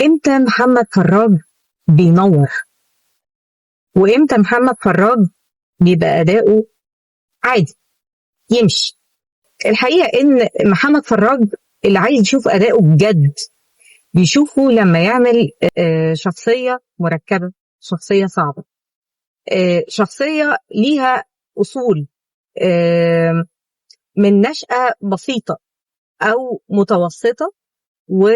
امتى محمد فراج بينور؟ وامتى محمد فراج بيبقى اداؤه عادي يمشي؟ الحقيقة ان محمد فراج اللي عايز يشوف اداؤه بجد بيشوفه لما يعمل شخصية مركبة، شخصية صعبة، شخصية ليها اصول، من نشأة بسيطة او متوسطه، و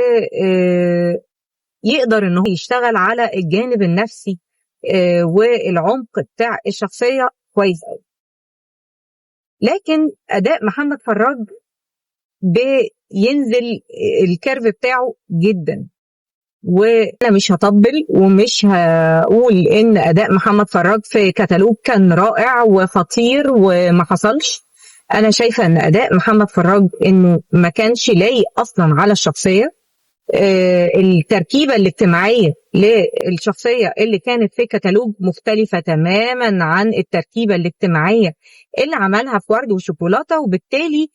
يقدر ان هو يشتغل على الجانب النفسي والعمق بتاع الشخصية كويس قوي. لكن اداء محمد فراج بينزل ال curve بتاعه جدا، وانا مش هطبل ومش هقول ان اداء محمد فراج في كتالوج كان رائع وخطير وما حصلش. انا شايفه ان اداء محمد فراج انه ما كانش لايق اصلا على الشخصية. التركيبة الاجتماعية للشخصية اللي كانت في كتالوج مختلفة تماما عن التركيبة الاجتماعية اللي عملها في ورد وشوكولاته، وبالتالي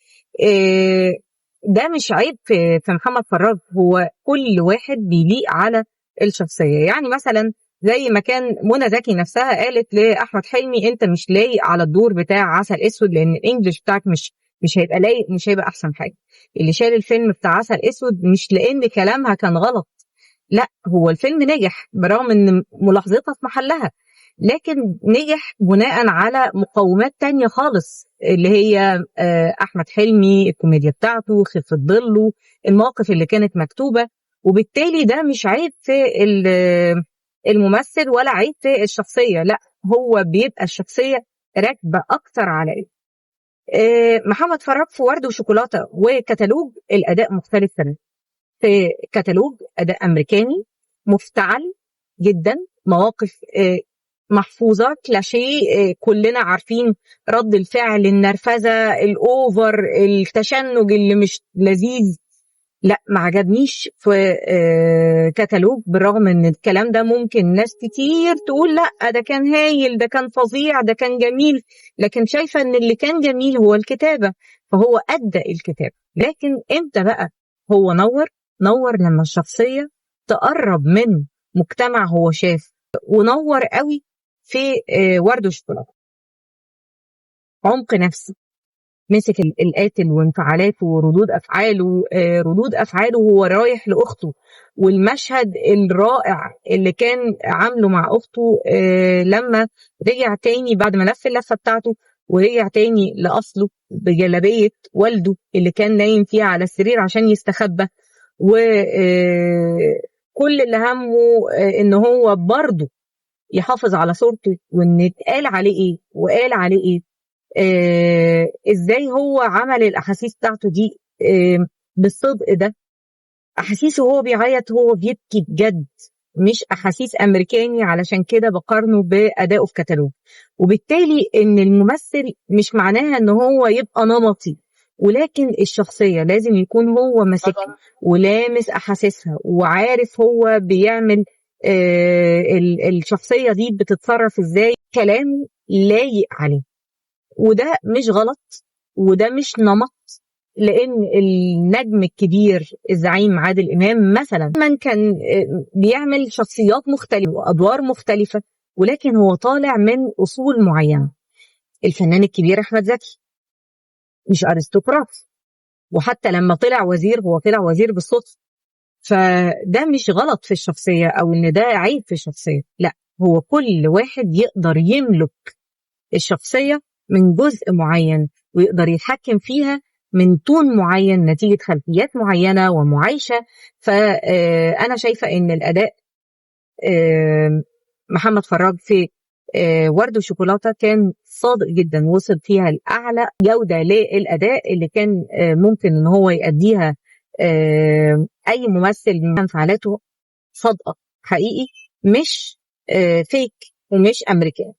ده مش عيب في محمد فراج، هو كل واحد بيليق على الشخصية. يعني مثلا زي ما كان منى زكي نفسها قالت لاحمد حلمي انت مش لايق على الدور بتاع عسل اسود، لان ال English بتاعك مش هيبقى لايق، مش هيبقى احسن حاجة. اللي شال الفيلم بتاع عسل اسود مش لان كلامها كان غلط، لا، هو الفيلم نجح برغم ان ملاحظتها في محلها، لكن نجح بناء على مقومات تانية خالص، اللي هي احمد حلمي، الكوميديا بتاعته، خفة ظله، المواقف اللي كانت مكتوبة. وبالتالي ده مش عيب في الممثل ولا عيب في الشخصية، لا، هو بيبقى الشخصية راكبة اكتر على ايه. محمد فراج في ورد وشوكولاته وكتالوج الاداء مختلف تماما. في كتالوج اداء امريكاني مفتعل جدا، مواقف محفوظة، كلاشيه، كلنا عارفين رد الفعل، النرفزه، ال over، التشنج اللي مش لذيذ. لا، ما عجبنيش في كتالوج، بالرغم ان الكلام ده ممكن ناس كتير تقول لا ده كان هايل، ده كان فظيع، ده كان جميل، لكن شايفه ان اللي كان جميل هو الكتابة، فهو ادى الكتابة. لكن امتى بقى هو نور؟ نور لما الشخصية تقرب من مجتمع هو شاف، ونور قوي في ورد وشوكولاته. عمق نفسي، مسك القاتل وانفعالاته وردود افعاله، ردود افعاله وهو رايح لاخته، والمشهد الرائع اللي كان عامله مع اخته، لما رجع تاني بعد ما لف اللفة بتاعته ورجع تاني لاصله بجلابيه والده اللي كان نايم فيها على السرير عشان يستخبى، وكل اللي همه ان هو برضه يحافظ على صورته، وان اتقال عليه ايه وقال عليه ايه، ازاي هو عمل الاحاسيس بتاعته دي بالصدق ده، احاسيسه وهو بيعيط هو بيبكي بجد، مش احاسيس امريكاني. علشان كده بقارنه بادائه في كتالوج. وبالتالي ان الممثل مش معناها ان هو يبقى نمطي، ولكن الشخصية لازم يكون هو ماسكها ولامس احاسيسها وعارف هو بيعمل الشخصية دي بتتصرف ازاي، كلام لايق عليه. وده مش غلط وده مش نمط، لان النجم الكبير الزعيم عادل امام مثلا من كان بيعمل شخصيات مختلفة وادوار مختلفة، ولكن هو طالع من اصول معينة. الفنان الكبير احمد زكي مش ارستقراطي، وحتى لما طلع وزير هو طلع وزير بالصدفة. فده مش غلط في الشخصية او ان ده عيب في الشخصية، لا، هو كل واحد يقدر يملك الشخصية من جزء معين ويقدر يتحكم فيها من tone معين نتيجة خلفيات معينة ومعايشه. فانا شايفه ان الاداء محمد فراج في ورد وشوكولاته كان صادق جدا، وصل فيها لاعلى جوده للاداء اللي كان ممكن ان هو يأديها اي ممثل من انفعالاته صادقة حقيقي، مش fake ومش امريكان.